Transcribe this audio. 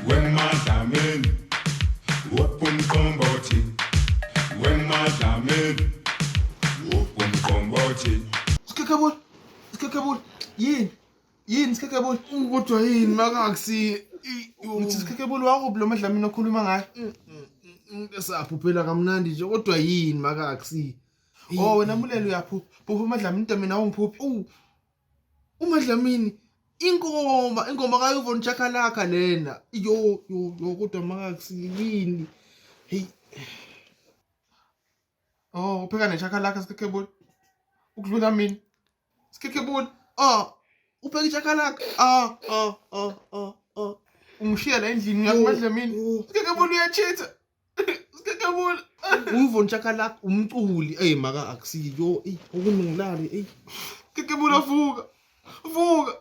WemaDlamini upumqombothi, WemaDlamini upumqombothi. Sikhekhebula, sikhekhebula, yini yini sikhekhebula? Kodwa yini makakusi? Ngithi sikhekhebula, wakuphi lo madlamini okhuluma ngayo? Saphuphela kamnandi nje, kodwa yini makakusi? Oh wena Mulelo, uyaphupha phupha umadlamini, into mina awungiphuphi. Oh, uMadlamini, ingoma kaYvonne Chakalaka lena. Yo yo yo, kodwa makakusi yini? Hey. Oh, upheka nechakalaka sikhekhebula ukudlula mina, sikhekhebula. Ah, upheka ichakalaka. Ah ah ah ah ah. Ungishiya la endlini ngakumadlamini. Sikhekhebula, uyachitha sikhekhebula. uYvonne Chakalaka umculi. Ey maka akusiyo. Ey, okunungilale, ey. Sikhekhebula, vuka vuka.